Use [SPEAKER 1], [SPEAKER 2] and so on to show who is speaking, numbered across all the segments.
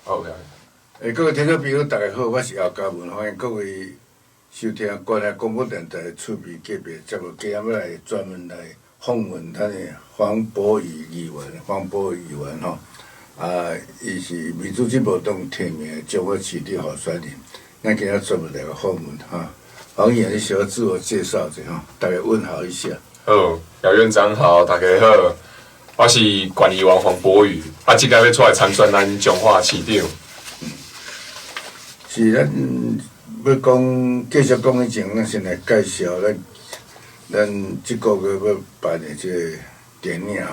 [SPEAKER 1] OK。
[SPEAKER 2] 各位聽眾朋友，大家好，我是姚嘉文，歡迎各位收聽關愛廣播電臺厝邊隔壁節目。今日欲來專門來訪問咱的黃柏宇議員，黃柏宇議員吼，啊，伊是民主進步黨提名的彰化市長候選人，咱今日專門來個訪問哈。黃議員，你小可自我介紹一下吼，大家問好一下。
[SPEAKER 1] 好，姚院長好，大家好，我是縣議員黃柏宇，啊，這擺欲出來參選咱彰化市長。
[SPEAKER 2] 是咱欲講繼續講以前，咱先來介紹咱咱這個月欲辦的這個電影吼。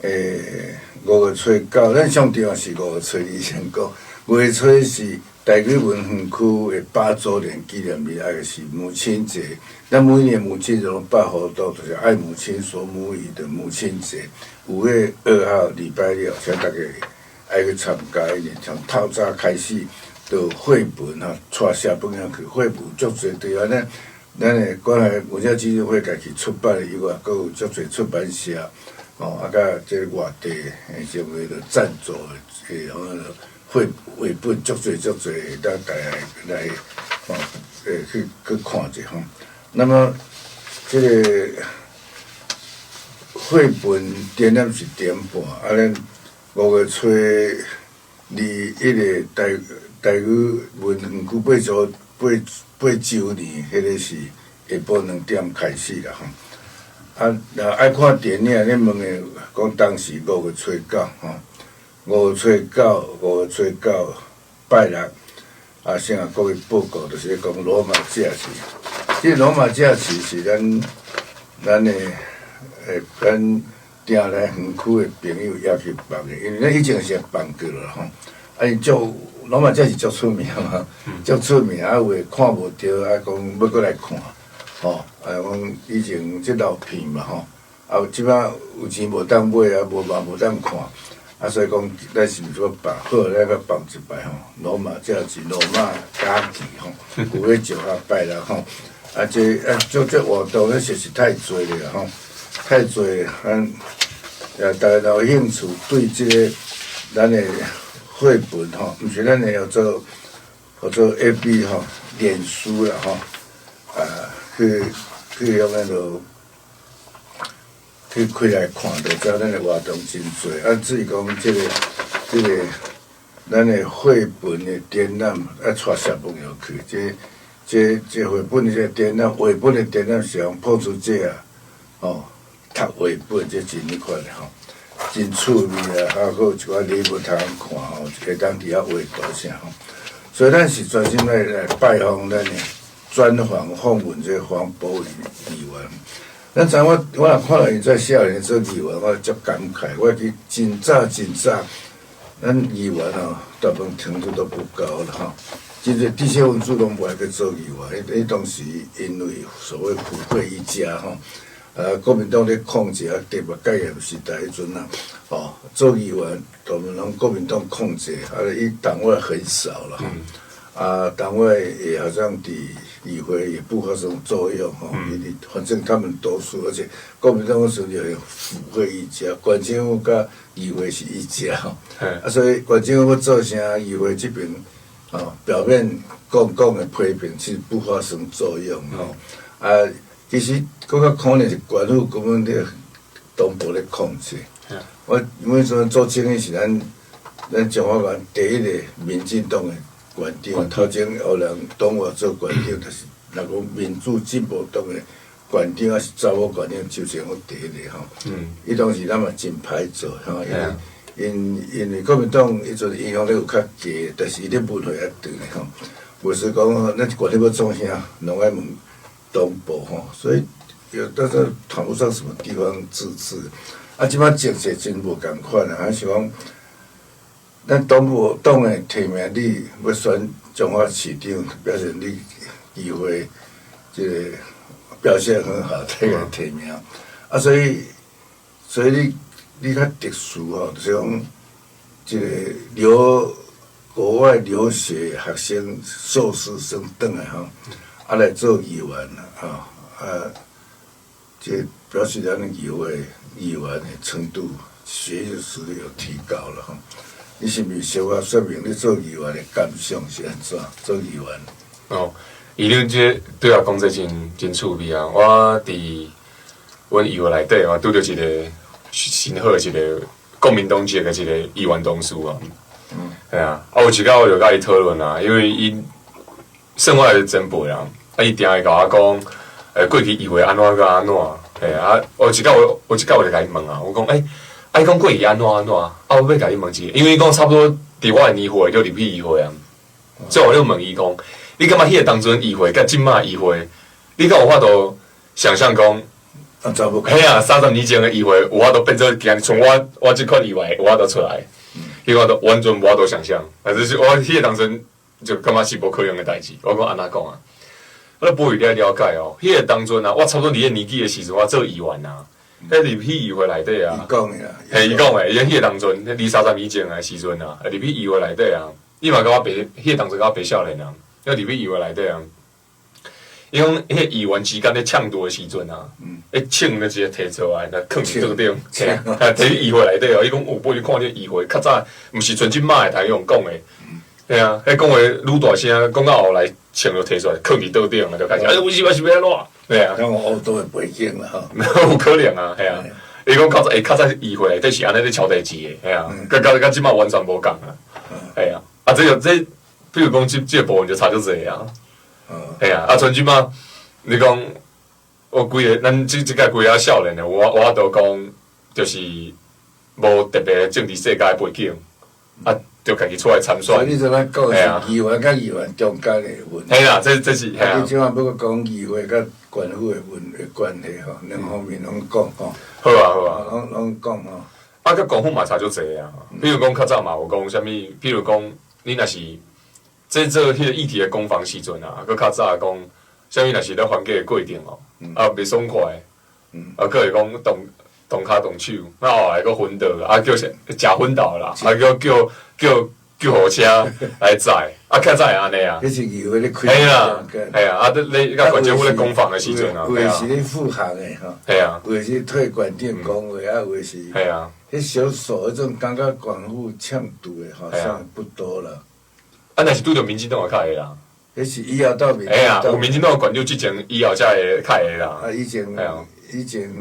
[SPEAKER 2] 5月初9，咱上重要是五月初二先講。五月初是台語文園區的8週年紀念日，抑個是母親節。咱每年母親節攏辦活動，就是愛母親說母語的母親節。5月2號禮拜六，請大家愛去參加，因為從透早開始。就繪本哈，帶小朋友去繪本足濟，對啊，咱咱的關愛文教基金會家己出版的以外，閣有足濟出版社，哦，啊，佮這個外地的這個贊助的，繪繪本足濟足濟，當大家來哦，去去看者吼。那麼這個繪本展覽是點半，啊，咱五月初二一个台台語文園區八周八八週年，彼个是下晡2點開始啦吼。啊，若愛看電影，你問的講當時五月初九吼，五月初九，五月初九拜六，啊，先共各位報告，就是咧講羅馬假期。這個羅馬假期是咱咱的咱定來園區的朋友也去辦的，因為咱以前是辦過啦吼。啊，𪜶足羅馬假期足出名嘛，足出名啊，有的看無著啊，講欲閣來看，吼，啊，講以前這老片嘛吼，啊，這擺有錢無當買啊，無嘛無當看，啊，所以講咱是毋是閣辦好，咱閣辦一擺吼，羅馬假期，羅馬假期吼，5月9號拜六吼，啊，這啊，做這活動，咱實是太濟了吼，太濟，咱也大家若有興趣對這個咱的繪本吼，毋是咱的叫做叫做 FB 吼，臉書啦吼，啊，去去遐物去開來看，就知咱的活動真濟。啊，至於講這個這個咱的繪本的展覽，愛帶小朋友去，這這這繪本的這個展覽，繪本的展覽是用破書者啊，哦，讀繪本這真彼款的吼。真趣味啊！啊，閣有一寡禮物通看吼，會當佇遐畫圖啥吼。所以咱是專心來來拜訪咱的專訪訪問這個黃柏宇議員。咱知我我若看到伊在少年做議員，我足感慨。我記真早真早，咱議員吼，大部分程度都不高了吼。真濟知識分子攏無愛去做議員，彼彼當時因為所謂府會一家吼。國民黨咧控制啊，特別戒嚴時代彼陣啊，哦，做議員大部分攏國民黨控制，啊，伊黨外很少啦，啊，黨外也好像佇議會也不發生作用吼，因為反正他們多數，而且國民黨嗰時候府會一家，縣政府佮議會是一家吼，啊，所以縣政府欲做啥，議會這邊，哦，表面講講的批評，其實不發生作用吼，啊。其實閣較可能是縣府根本咧黨部咧控制。我因為說做生意是咱咱彰化縣第一個民進黨的縣長，頭前有人黨外做縣長，但是若講民主進步黨的縣長抑是查某縣長，就是我第一個吼。伊當時咱嘛真歹做吼，因為因因為國民黨彼陣影響力有較低，但是伊咧文化較長的吼，無是講咱縣裡欲創啥，攏愛問黨部吼，所以有但是談不上什麼地方自治。啊，這擺政策真無仝款啊，還是講咱黨部黨的提名你欲選彰化市長，表示你議會這個表現很好，才共提名。啊，所以所以你你較特殊吼，就是講這個留國外留學學生碩士生轉來吼。啊，來做議員啊，啊，這表示咱的議會議員的程度、學識實力有提高了吼。你是毋是小可說明你做議員的感想是按怎？做議員。
[SPEAKER 1] 哦，議長這對我講這真真趣味啊！我佇阮議會內底，我拄著一個真好的一個國民黨籍的一個議員同事啊。系啊，啊有一工我就佮伊討論啊，因為伊算我的前輩啊，啊伊定會共我講，過去議會按怎佮按怎，嘿啊，我一工我有一工我就共伊問啊，我講，啊伊講過去按怎按怎，啊我欲共你問一下，因為伊講差不多佇我的年歲就入去議會啊，所以我就問伊講，你感覺彼個當陣議會佮這馬議會，你敢有法度想像講？
[SPEAKER 2] 啊，查無
[SPEAKER 1] 嘿啊，30年前的議會有法度變做今像我我這款議員有法度出來，彼個都完全無法度想像，啊，就是我彼個當陣就感覺是無可能的代誌。我講按怎講啊？我不會了了解哦。彼個當陣啊，我差不多佇彼個年紀的時陣，我做議員啊，彼入去議會內底啊。
[SPEAKER 2] 伊講的啦。
[SPEAKER 1] 嘿，伊講的，伊彼個當陣，二三十年前的時陣啊，入去議會內底啊，伊嘛佮我白，彼個當陣佮我白少年啊，要入去議會內底啊。伊講彼個議員之間咧搶奪的時陣啊，彼槍咧直接提出來，來囥佇桌頂，啊，提去議會內底哦。伊講有本你看這議會較早，毋是像這馬會當用講的，嘿啊，彼講話愈大聲，講到後來槍就提出來，囥佇桌頂啊，就開始，哎，我是我是欲按怎？對啊。
[SPEAKER 2] 講烏道的背景啦吼。
[SPEAKER 1] 有可能啊，嘿啊。伊講較早，欸，較早議會內底是按呢咧敲代誌的，嘿啊，佮佮佮這馬完全無仝啊，嘿啊，啊，這個這，比如講這這個部分就差足濟啊。嘿啊，啊，像這馬，你講我規个，咱這這屆規个少年的，我我都講，就是無特別政治世界背景，啊，就家己出來參選。
[SPEAKER 2] 所以你這擺講是議員佮議員中間的問題。
[SPEAKER 1] 嘿啦，這這是。
[SPEAKER 2] 啊，你這馬欲閣講議會佮縣府的問的關係吼，兩方面攏講吼。
[SPEAKER 1] 好啊，好啊。
[SPEAKER 2] 攏攏講吼。
[SPEAKER 1] 啊，佮縣府嘛差足濟啊。比如講較早嘛有講啥物，比如講你若是。這做彼個議題的攻防時陣啊，閣較早講，啥物若是咧環境的過程哦，啊袂爽快，啊閣會講動動跤動手，啊後來閣昏倒，啊叫啥食昏倒啦，啊叫叫叫救護車來載，啊較早會按呢啊。
[SPEAKER 2] 彼是議會咧開。
[SPEAKER 1] 嘿啊，嘿啊，啊咧佮縣政府咧攻防的時陣啊，
[SPEAKER 2] 有的是咧護航的吼，
[SPEAKER 1] 嘿啊，
[SPEAKER 2] 有的是替縣長講話，啊有的是，
[SPEAKER 1] 嘿啊，
[SPEAKER 2] 彼少數彼種感覺縣府嗆堵的，好像不多啦。
[SPEAKER 1] 啊，若是拄著民進黨就較會啦。
[SPEAKER 2] 彼是以後到民
[SPEAKER 1] 進黨。嘿啊，有民進黨縣長之前，以後才會較會啦。
[SPEAKER 2] 啊，以前，以前，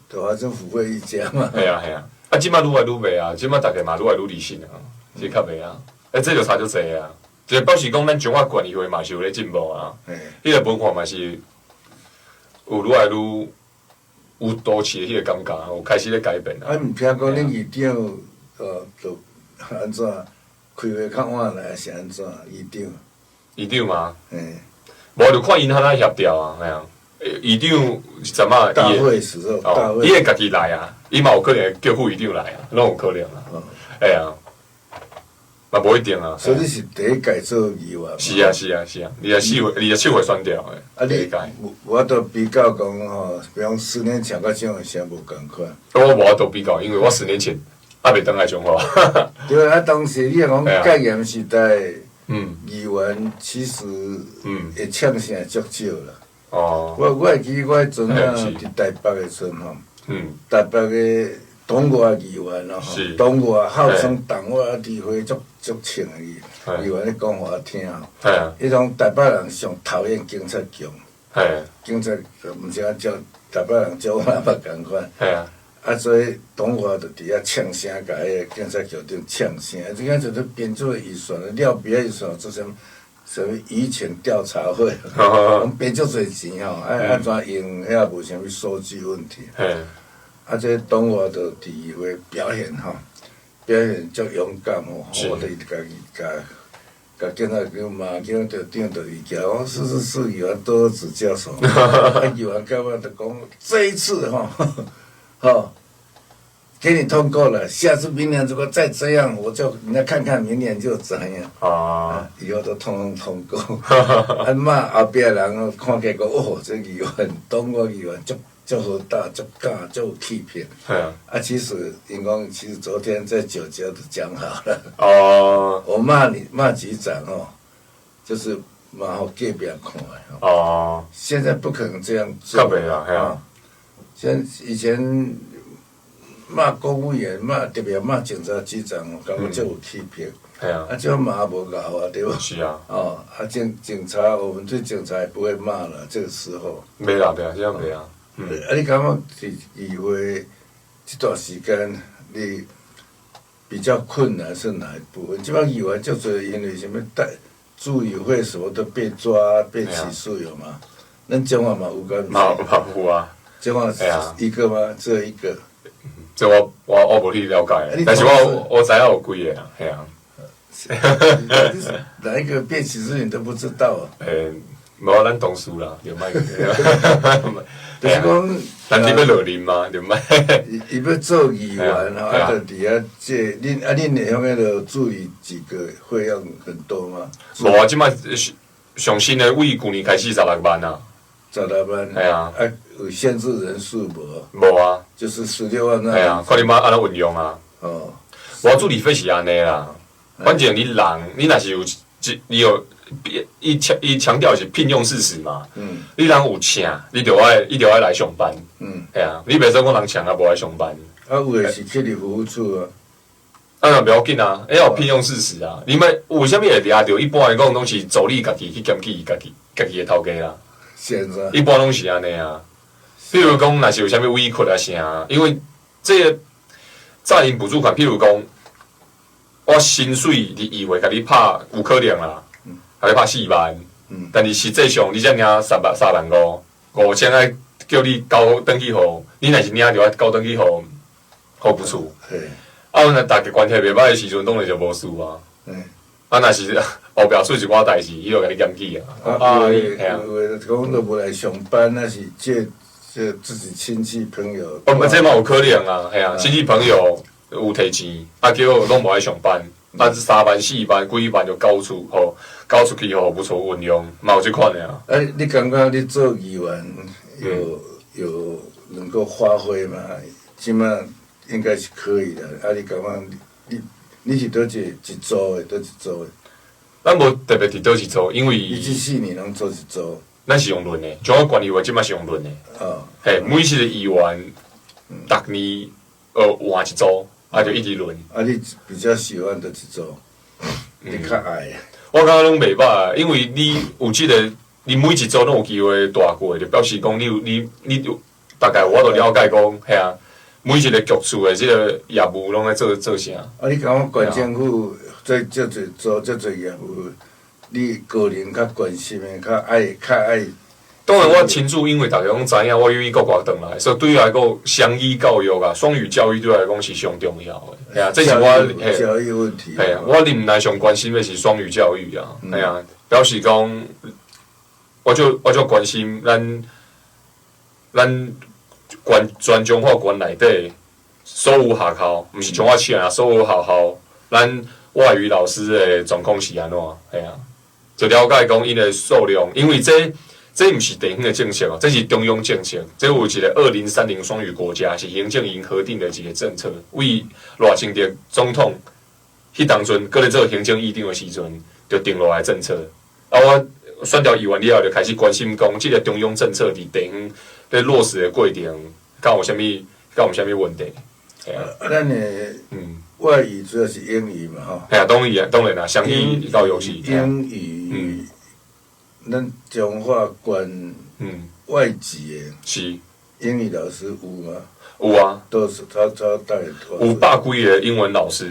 [SPEAKER 2] 就發生腐敗一家嘛。
[SPEAKER 1] 嘿啊嘿啊，啊，這馬愈來愈袂啊，這馬逐家嘛愈來愈理性啊，是較袂啊。欸，這就差足濟啊！就表示講，咱彰化縣議會嘛是有咧進步啊。彼個文化嘛是有愈來愈有都市的彼個感覺，有開始咧改變啊。
[SPEAKER 2] 啊，毋聽講恁議長，就按怎？開會較晚來是按怎？議長？
[SPEAKER 1] 議長嗎？
[SPEAKER 2] 嘿，
[SPEAKER 1] 無就看𪜶按怎協調啊，嘿啊。議長是怎啊？
[SPEAKER 2] 大會時候，大會。
[SPEAKER 1] 伊會家己來啊，伊嘛有可能會叫副議長來啊，攏有可能啊。嘿啊，嘛無一定啊。
[SPEAKER 2] 所以你是第一屆做議員？
[SPEAKER 1] 是啊是啊是啊，24歲27歲選著的。
[SPEAKER 2] 啊，
[SPEAKER 1] 你
[SPEAKER 2] 無法度比較講吼，比如講10年前佮這樣啥無仝款。
[SPEAKER 1] 我無法度比較，因為我10年前。還袂轉來彰化。
[SPEAKER 2] 對啊，當時你若講戒嚴時代，議員其實會嗆聲足少啦。我我會記我彼陣啊，佇台北的時陣吼，台北的黨外議員咯吼，黨外號稱黨外啊，佇會足足嗆的議員咧講予我聽吼。彼種台北人上討厭警察局，警察毋是講叫台北人叫我嘛仝款。啊，所以黨外就佇遐嗆聲，共彼个警察局長嗆聲。這個就是編做預算，了別預算做啥物？啥物輿情調查會，攏編足濟錢吼，啊按怎用？遐無啥物數據問題。啊，這黨外就佇議會表現吼，表現足勇敢吼，我就伊家己共共警察局罵，叫著長就伊徛，我講是是是，議員多指教授。啊，議員到尾就講這一次吼，吼。給你通過了，下次明年如果再這樣，我就你來看看明年就怎樣。
[SPEAKER 1] 啊，
[SPEAKER 2] 以後都通通通過。啊罵後壁人看結果，哦，這議員黨外議員足足好膽，足敢，足有氣魄。啊，其實𪜶講，其實昨天在酒家都講好了。我罵你罵局長哦，就是罵予隔壁看的。現在不可能這樣做。
[SPEAKER 1] 較袂啦，嘿啊。
[SPEAKER 2] 現以前。罵公務員，罵特別罵警察局長，感覺足有氣魄。
[SPEAKER 1] 係啊，
[SPEAKER 2] 啊，這嘛無𠢕啊，對無？
[SPEAKER 1] 是啊。
[SPEAKER 2] 哦，啊，警察，我們對警察也不會罵了，這個時候。
[SPEAKER 1] 袂啦，袂啊，這樣袂啊。
[SPEAKER 2] 啊，你感覺佇議會這段時間，你比較困難是哪一部分？這擺議員足濟因為啥物帶助理費什麼都被抓、被起訴有嗎？咱彰化嘛有敢？
[SPEAKER 1] 嘛嘛有啊。
[SPEAKER 2] 彰化一個嗎？只有一個。
[SPEAKER 1] 這我無去了解，但是我知影有幾个啦，係啊。
[SPEAKER 2] 哪一個被起訴你都不知道啊？
[SPEAKER 1] 無咱同事啦，就莫。
[SPEAKER 2] 就是講，
[SPEAKER 1] 咱你欲落任嘛，就莫。
[SPEAKER 2] 伊欲做議員吼，啊，就佇遐借恁啊，恁會用彼个助理幾個費用很多嗎？
[SPEAKER 1] 無啊，這擺上新的為舊年開始十六萬啊。
[SPEAKER 2] 十六萬。
[SPEAKER 1] 係啊。
[SPEAKER 2] 啊，有限制人數無？
[SPEAKER 1] 無啊。
[SPEAKER 2] 就是十六萬那。
[SPEAKER 1] 係啊，看你欲按怎運用啊。
[SPEAKER 2] 哦。
[SPEAKER 1] 我助理費是按呢啦，反正你人，你若是有一，你有。伊強調是聘用事實嘛，你人有請，你就愛來上班，係啊，你袂使講人請啊無來上班。
[SPEAKER 2] 啊，有的是去佇服務處啊。
[SPEAKER 1] 啊，若袂要緊啊，會有聘用事實啊。你們為啥物會掠著？一般來講攏是助理家己去檢舉家己家己的頭家啦。
[SPEAKER 2] 是按怎？
[SPEAKER 1] 一般攏是按呢啊。比如講，若是有啥物委屈啊啥，因為這个詐領補助款，譬如講，我薪水佇議會共你拍有可能啦。共你拍4萬，但是實際上你才領3萬、3萬5，5000愛叫你交轉去予，你若是領著愛交轉去予服務處。啊，若逐家關係袂䆀的時陣，當然就無事啊。啊，若是後壁出一寡代誌，伊就共你檢舉啊。
[SPEAKER 2] 啊，有的講都無來上班，那是借借自己親戚朋友。
[SPEAKER 1] 哦，這嘛有可能啊，係啊，親戚朋友有提錢，啊，結果攏無愛上班，啊，3萬、4萬、幾萬就交出，予交出去予服務處運用，嘛有這款的啊。
[SPEAKER 2] 啊，你感覺你做議員有能夠發揮嗎？這馬應該是可以的。啊，你感覺你是佗一組的，佗一組的？
[SPEAKER 1] 咱無特別佇佗一組，因為
[SPEAKER 2] 你這4年攏做一組。
[SPEAKER 1] 咱是用輪的，像我縣議會這馬是用輪的。嘿，每一個議員，逐年換一組，啊就一直輪。
[SPEAKER 2] 啊，你比較喜歡佗一組？你較愛？
[SPEAKER 1] 我感覺攏袂䆀，因為你有這個，你每一組攏有機會蹛過，就表示講你有你有大概有法度了解講，嘿啊，每一個局處的這個業務攏咧做做啥。
[SPEAKER 2] 啊，你感覺縣政府這遮濟組遮濟業務，你個人較關心的，較愛較愛？
[SPEAKER 1] 當然，我清楚，因為逐家攏知影，我對國外轉來，所以對我來講，雙語教育啊，雙語教育對我來講是上重要的。嘿啊，這是我
[SPEAKER 2] 教育問題。
[SPEAKER 1] 嘿啊，我任內上關心的是雙語教育啊。嘿啊，表示講，我就關心咱縣全彰化縣內底所有學校，毋是彰化市啊，所有學校，咱外語老師的狀況是按怎？嘿啊，就了解講𪜶的數量，因為這毋是地方的政策哦，這是中央政策。這有一個2030雙語國家，是行政院核定的一個政策。為賴清德總統彼當陣閣咧做行政院長的時陣，就定落來政策。啊，我選著議員了後，就開始關心講，這個中央政策佇地方咧落實的過程，敢有啥物，敢有啥物問題？
[SPEAKER 2] 啊，咱的外語主要是英語嘛，吼。
[SPEAKER 1] 嘿啊，當然啊，當然啦，雙語教育是
[SPEAKER 2] 英語。咱彰化縣外籍的英語老師有嗎？
[SPEAKER 1] 有啊，
[SPEAKER 2] 都是他帶
[SPEAKER 1] 有百幾个英文老師，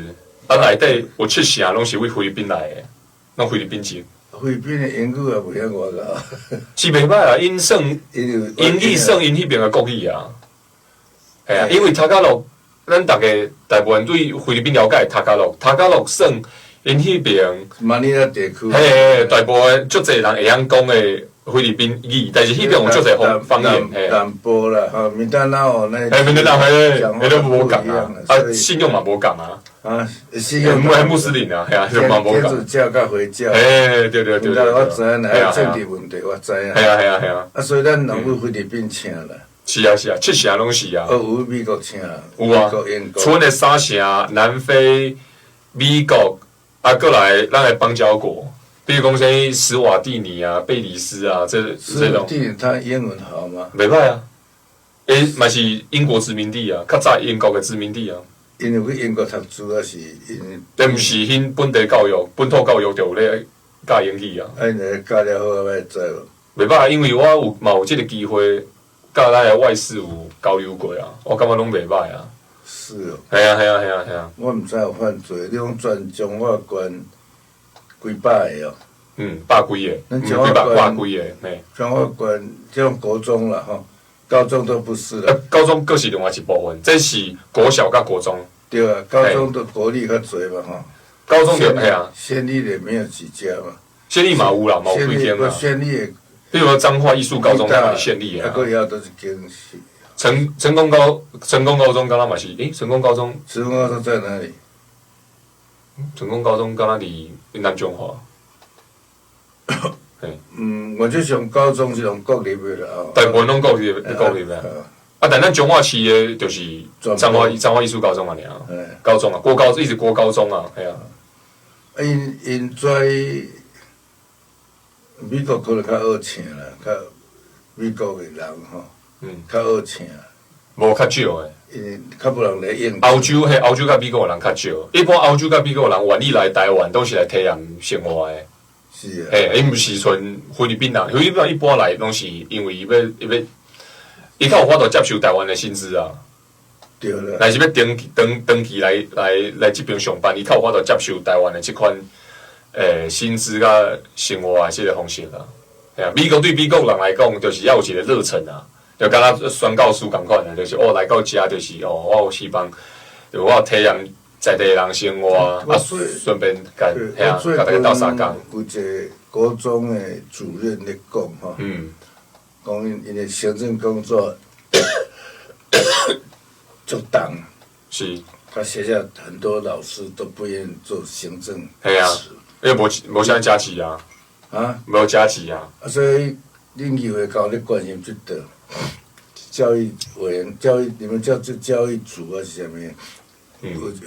[SPEAKER 1] 啊，內底有七成攏是為菲律賓來的，攏菲律賓籍。
[SPEAKER 2] 菲律賓的英語也袂曉偌𠢕。
[SPEAKER 1] 是袂䆀啊，𪜶算英語算𪜶彼邊的國語啊。嘿啊，因為他加祿，咱逐家大部分對菲律賓了解，他加祿，他加祿算𪜶彼邊。
[SPEAKER 2] 馬尼拉地區。
[SPEAKER 1] 嘿，大部分足濟人會曉講的菲律賓語，但是彼邊有足濟方言。
[SPEAKER 2] 南部啦，吼，閩南語那。
[SPEAKER 1] 嘿，閩南語，彼都無仝啊，啊，信仰嘛無仝啊。
[SPEAKER 2] 啊，信仰。
[SPEAKER 1] 穆斯林啊，嘿啊，嘛無仝。
[SPEAKER 2] 天主教佮回教。
[SPEAKER 1] 嘿，對對對對。
[SPEAKER 2] 我知影，啊，政治問題我知影。
[SPEAKER 1] 係啊係啊係啊。
[SPEAKER 2] 啊，所以咱人去菲律賓請啦。
[SPEAKER 1] 是啊是啊，七成攏是啊。
[SPEAKER 2] 哦，有美國請。
[SPEAKER 1] 有啊。除了三成，南非、美國，啊，閣來咱的邦交國，比如講啥史瓦蒂尼啊、貝里斯啊，這種。
[SPEAKER 2] 史瓦蒂尼他英文好嗎？
[SPEAKER 1] 袂䆀啊。欸，嘛是英國殖民地啊，較早英國的殖民地啊。
[SPEAKER 2] 𪜶有去英國讀書，抑是𪜶？
[SPEAKER 1] 但毋是𪜶本地教育，本土教育就有咧教英語啊。
[SPEAKER 2] 啊，𪜶來教了好啊，歹知無？
[SPEAKER 1] 袂歹，因為我有嘛有這個機會，佮咱的外事有交流過啊，我感覺攏袂歹啊。
[SPEAKER 2] 是哦。
[SPEAKER 1] 係啊係啊係啊係啊。
[SPEAKER 2] 我毋知有犯罪，你講全彰化縣幾百個哦？
[SPEAKER 1] 嗯，百幾個，幾百百幾個，嘿。
[SPEAKER 2] 彰化縣這種國中啦，吼，高中都不是啦。
[SPEAKER 1] 高中閣是另外一部分，這是國小佮國中。
[SPEAKER 2] 對啊，高中的國立較濟嘛，吼。
[SPEAKER 1] 高中就係啊。
[SPEAKER 2] 縣立的沒有幾家嘛。
[SPEAKER 1] 縣立嘛有啦，嘛有幾間啦。
[SPEAKER 2] 縣立的。
[SPEAKER 1] 比如說彰化藝術高中，嘛是縣立的。
[SPEAKER 2] 啊，閣以後都是間是。
[SPEAKER 1] 成功高中敢若嘛是，欸，成功高中。
[SPEAKER 2] 成功高中在哪裡？
[SPEAKER 1] 成功高中敢若佇南彰化。
[SPEAKER 2] 嗯，我就想高中是攏國立的啦。
[SPEAKER 1] 大部分攏國立的，國立的。啊，但咱彰化市的，就是彰化藝術高中啊，爾。高中啊，國高一直國高中啊，係啊。
[SPEAKER 2] 𪜶𪜶跩美國可能較好請啦，較美國的人吼，較好請。
[SPEAKER 1] 無較少的。
[SPEAKER 2] 因為較無人來應。
[SPEAKER 1] 歐洲嘿，歐洲佮美國人較少。一般歐洲佮美國人願意來台灣，攏是來體驗生活的。
[SPEAKER 2] 是啊。
[SPEAKER 1] 嘿，𪜶毋是像菲律賓人，菲律賓人一般來攏是因為伊欲伊欲，伊較有法度接受台灣的薪資啊。
[SPEAKER 2] 對啦。
[SPEAKER 1] 若是欲長長長期來這邊上班，伊較有法度接受台灣的這款薪資佮生活的這個方式啊。嘿啊，美國對美國人來講，就是要有一個熱忱啊，就敢若宣教師仝款啊，就是哦來到遮就是哦，我有希望，就我有體驗在地人生活啊，順便共嘿啊，共大家鬥相共。
[SPEAKER 2] 有一個國中的主任咧講吼，講𪜶𪜶的行政工作足重，他學校很多老師都不願意做行政。
[SPEAKER 1] 係啊，因為無無啥加給啊。
[SPEAKER 2] 啊？
[SPEAKER 1] 無加給啊。
[SPEAKER 2] 啊，所以恁議會交咧關心這道教育委員、教育你們叫做教育組還是啥物？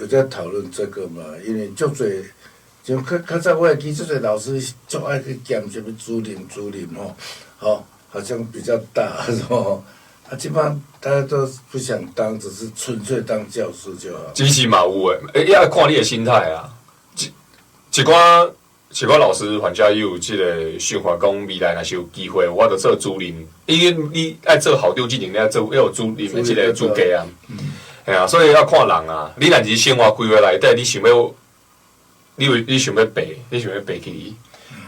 [SPEAKER 2] 有在討論這個嘛？因為足濟，像較較早我會記，足濟老師足愛去兼啥物主任、主任吼，吼，好像比較大，是無？啊，這擺大家都不想當，只是純粹當教師就好。
[SPEAKER 1] 其實嘛有的，欸，也愛看你的心態啊。一一寡一寡老師反正伊有這個想法，講未來若是有機會，我就做主任。因為你愛做校長之前，你愛做要有主任的這個資格啊。嘿啊，所以要看人啊。你若是生活規劃內底，你想欲，你有你想欲爬，你想欲爬起去，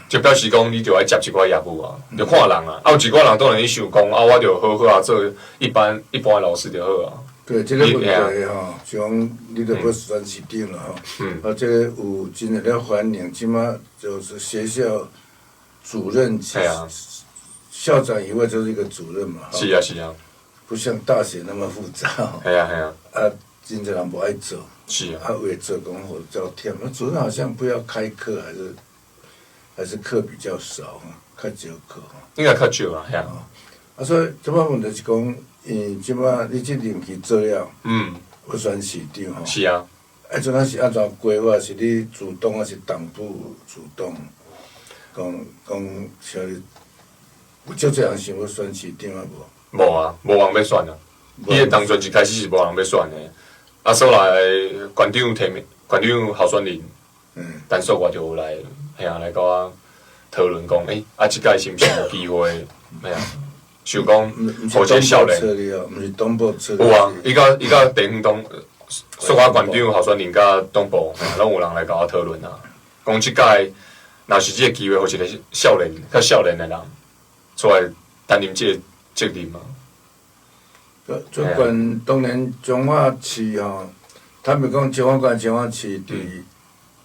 [SPEAKER 1] 就表示講你就愛接一寡業務啊。就看人啊。啊，有一寡人當然伊想講啊，我就好好啊做一般的老師就好啊。
[SPEAKER 2] 對，這個問題吼，像你著欲選市長啦吼，啊，這個有真濟咧反映，這馬就是學校主任，校長以外就是一個主任嘛。
[SPEAKER 1] 是啊，是啊。
[SPEAKER 2] 不像大學那麼複雜。
[SPEAKER 1] 係啊，係啊。
[SPEAKER 2] 啊，真濟人無愛做。
[SPEAKER 1] 是啊。
[SPEAKER 2] 啊，有的做講予較忝，那主任好像不要開課，還是課比較少，較少課。
[SPEAKER 1] 應該較少啊，係啊。
[SPEAKER 2] 啊，所以這擺問題是講，因為這擺你這任期做了，欲選市長吼。
[SPEAKER 1] 是啊。
[SPEAKER 2] 啊，陣仔是按怎規劃？是你主動還是黨部主動？講講，像你有足濟人想欲選市長啊無？
[SPEAKER 1] 無啊，無人欲選啊。彼個當陣一開始是無人欲選的，啊，煞來縣長提名，縣長候選人，陳淑我就有來，嘿啊，來佮我討論講，欸，啊，這屆是毋是有機會？嘿啊，想講，予這個少年，
[SPEAKER 2] 毋是黨部出。
[SPEAKER 1] 有啊，伊佮地方黨，淑我縣長候選人佮黨部，攏有人來共我討論啊。講這屆若是這個機會，予一個少年，較少年的人出來擔任這個責任啊。
[SPEAKER 2] 這縣當然彰化市吼，坦白講，彰化縣、彰化市佇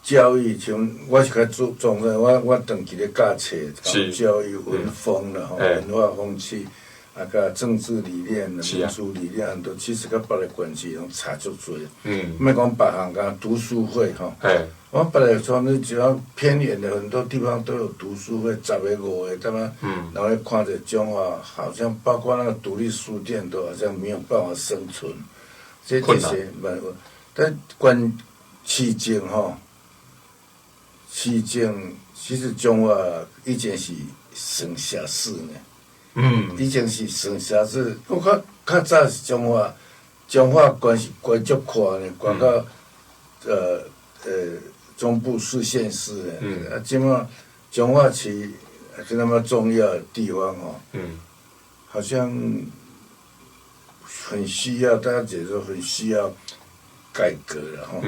[SPEAKER 2] 教育，像我是較注重的，我長期咧教冊，教育文風啦，吼，文化風氣，啊，佮政治理念、民主理念，都其實佮別个縣市攏差足濟。莫講別項，敢讀書會吼，我別个像你只要偏遠的很多地方都有讀書會，十个五個，對嗎？然後看著彰化，好像包括那個獨立書店都好像沒有辦法生存，這些，但關市政吼，市政其實彰化以前是省轄市呢。以前是省轄市，我較較早是彰化，彰化縣是懸足寬的，懸到中部四縣市的。啊，這馬彰化市是那麼重要的地方哦，好像很需要，大家覺得很需要改革了吼。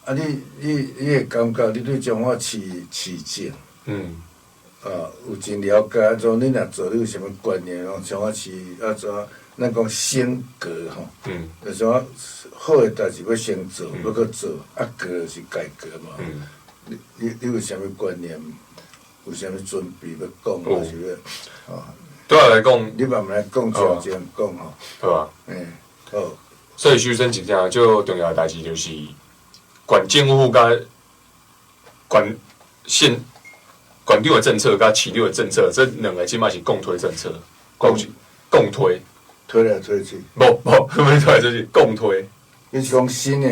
[SPEAKER 2] 啊你，你會感覺你對彰化市市政啊有真了解？按怎你若做，你有啥物觀念？講彰化市按怎？咱講升格吼，就是講好的代誌欲先做，欲閣做，啊革就是改革嘛。你有啥物觀念？有啥物準備欲講？還是欲？哦，
[SPEAKER 1] 對我來講，
[SPEAKER 2] 你慢慢來講，漸漸講吼。
[SPEAKER 1] 好啊。
[SPEAKER 2] 嗯，好。
[SPEAKER 1] 所以修身一件最重要的代誌就是，縣政府佮縣縣縣長的政策佮市長的政策，這兩个這擺是共推政策，共推，
[SPEAKER 2] 推來推去。
[SPEAKER 1] 無無，毋是推來推去，共推。
[SPEAKER 2] 你是講新的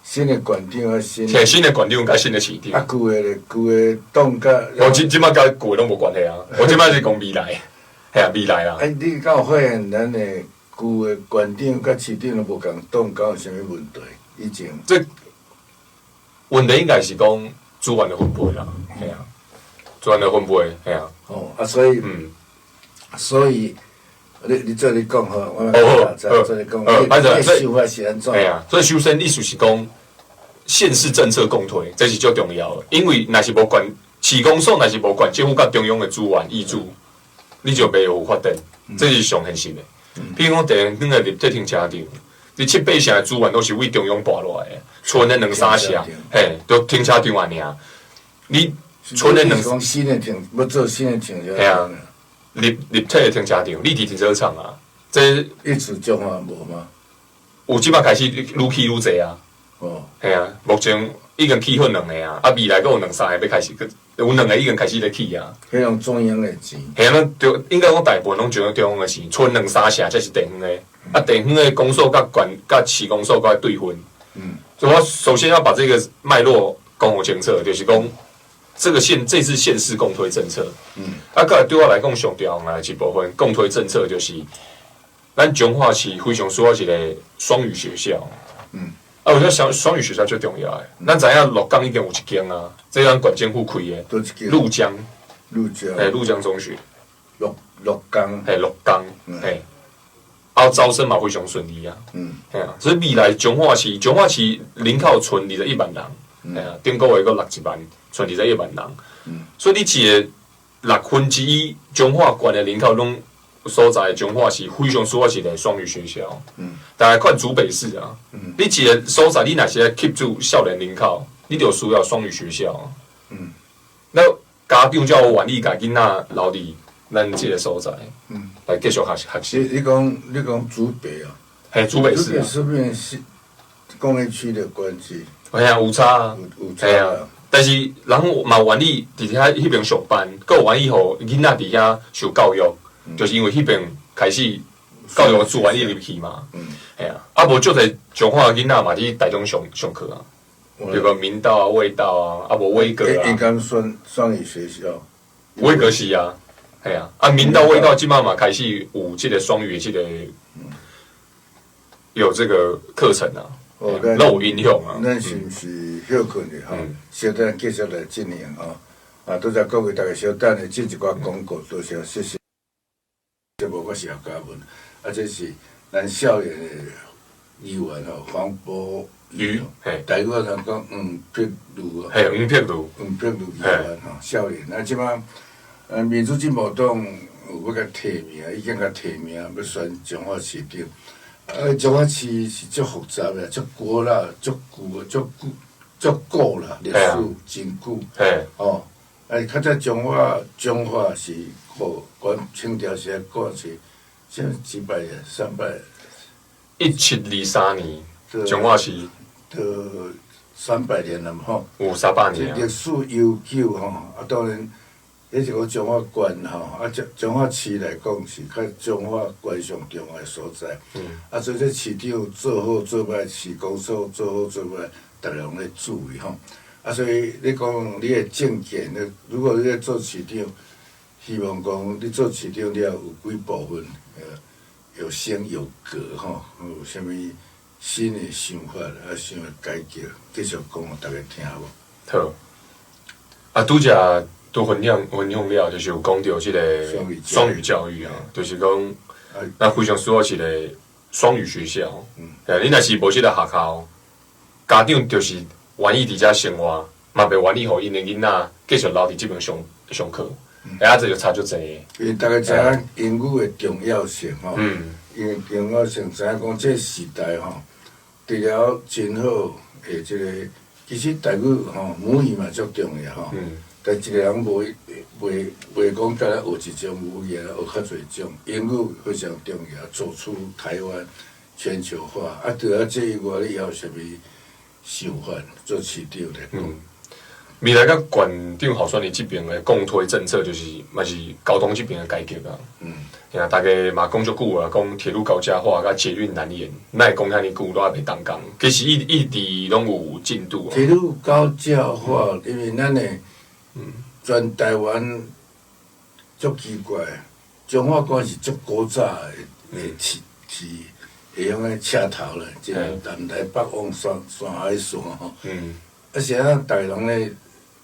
[SPEAKER 2] 縣長啊？新
[SPEAKER 1] 的新的縣長佮新的市長。
[SPEAKER 2] 啊，舊的咧，舊的黨佮。
[SPEAKER 1] 我這擺佮舊的攏無關係啊！我這擺是講未來，嘿啊，未來啊。
[SPEAKER 2] 哎，你敢有發現咱的舊的縣長佮市長攏無仝黨，敢有啥物問題？以前。
[SPEAKER 1] 這問題應該是講資源的分配啦，嘿啊，資源的分配，嘿啊。
[SPEAKER 2] 哦，啊，所以，所以，你做你講吼，我再做你講，你的想法是按怎？
[SPEAKER 1] 嘿啊，所以修身意思是講，縣市政策共推，這是最重要的。因為若是無縣市公所，若是無縣政府佮中央的資源挹注，你就袂有發展，這是上現實的。比如講，地方的立體停車場，你七八成的資源攏是為中央撥落來的，賰的兩三成，嘿，都停車場按呢。你賰的兩
[SPEAKER 2] 新的停，欲做新的停車場。
[SPEAKER 1] 嘿啊，立體的停車場，立體停車場啊，這
[SPEAKER 2] 一直彰化無嗎？
[SPEAKER 1] 有這擺開始愈起愈濟啊。
[SPEAKER 2] 哦，
[SPEAKER 1] 嘿啊，目前已經起好兩个啊，啊未來閣有兩三個欲開始，有兩個已經開始咧起啊。
[SPEAKER 2] 彼種中央的錢。
[SPEAKER 1] 嘿啊，對，應該講大部分攏中央的錢，賰兩三成才是地方的。啊，地方的公所佮縣佮市公所閣愛對分。所以我首先要把這個脈絡講予清楚，就是講這個縣這次縣市共推政策。啊，閣來對我來講上重要的一部分共推政策就是，咱彰化市非常需要一个雙語學校。啊，我覺得雙語學校最重要的。咱知影鹿港已經有一間啊，這咱縣政府開的。鷺江。
[SPEAKER 2] 鷺江。
[SPEAKER 1] 嘿，鷺江中學。
[SPEAKER 2] 鹿港。
[SPEAKER 1] 嘿，鹿港。嘿。啊，招生嘛非常順利啊。嘿啊，所以未來彰化市，彰化市人口賰21萬人，嘿啊，頂個月閣6一萬，賰21萬人。所以你一个1/6彰化縣的人口攏所在，彰化市非常需要一個雙語學校。大概看竹北市啊，你一个所在，你若是欲吸住少年人口，你就需要雙語學校。那家長才有願意共囡仔留佇咱這个所在，來繼續學學習。
[SPEAKER 2] 你講竹北啊？
[SPEAKER 1] 嘿，竹北市啊。
[SPEAKER 2] 是不是工業區的關係？
[SPEAKER 1] 嘿啊，有差啊，
[SPEAKER 2] 有差啊。
[SPEAKER 1] 但是人嘛願意佇遐彼邊上班，閣有願意予囡仔佇遐受教育，就是因為彼邊開始教育資源一入去嘛。嘿啊，啊無足濟彰化囡仔嘛佇台中上課啊，比如講明道啊、衛道啊，啊無威格啊。
[SPEAKER 2] 應該算雙語學校。
[SPEAKER 1] 威格是啊，嘿啊，啊明道、衛道這擺嘛開始有這个雙語這个有這個課程啊。
[SPEAKER 2] 哦，
[SPEAKER 1] 那有影響啊！
[SPEAKER 2] 咱是毋是歇睏咧吼？小等繼續來進行吼。啊，拄才各位大家小等下進一寡廣告，多謝，謝謝。節目我是姚嘉文，啊，這是咱少年的議員吼，黃柏瑜，台語人講黃碧如，
[SPEAKER 1] 嘿，黃碧如，
[SPEAKER 2] 黃碧如議員吼，少年啊，這擺民主進步黨有欲共提名，已經共提名欲選彰化市長。啊，彰化市是足複雜的，足古老、足舊、足久、足古啦，歷史真久。哦，啊，較早彰化，彰化是吼，管清朝時管是，啥幾百年、300。
[SPEAKER 1] 1723年，彰化市。
[SPEAKER 2] 都300年了嘛吼。
[SPEAKER 1] 有300年。
[SPEAKER 2] 歷史悠久吼，啊，當然。彼一個彰化縣吼，啊彰化市來講是較彰化縣上重要的所在。啊，所以這市長做好做歹，市公所做好做歹，逐家攏咧注意吼。啊，所以你講你的政見，你如果你咧做市長，希望講你做市長了有幾部分，有先有革吼，有啥物新的想法啊，想的改革，繼續講予大家聽無？
[SPEAKER 1] 好。啊，拄才拄分享了，就是有講著這个雙語教育啊，就是講，咱非常需要一个雙語學校。嗯。你若是無這个學校，家長就是願意佇遮生活，嘛袂願意予𪜶的囡仔繼續留佇這邊上課。啊，這就差足濟。
[SPEAKER 2] 因為大家知影英語的重要性吼，因為重要性知影講這個時代吼，除了真好的這個，其實台語吼母語嘛足重要吼。但一個人無袂講干焦學一種語言，學較濟種，英語非常重要，走出台灣全球化。啊，除了這以外，你還有啥物想法？做市長來講。
[SPEAKER 1] 未來佮縣長候選人這邊的共推政策，就是嘛是交通這邊的改革啊。啊，大家嘛講足久啊，講鐵路高架化佮捷運南延，哪會講遐爾久都還袂動工？其實一直攏有進度啊。
[SPEAKER 2] 鐵路高架化，因為咱的全台灣足奇怪，彰化縣是足古早的是會用個車頭咧，即南來北往山海線吼。啊是啊，逐个攏咧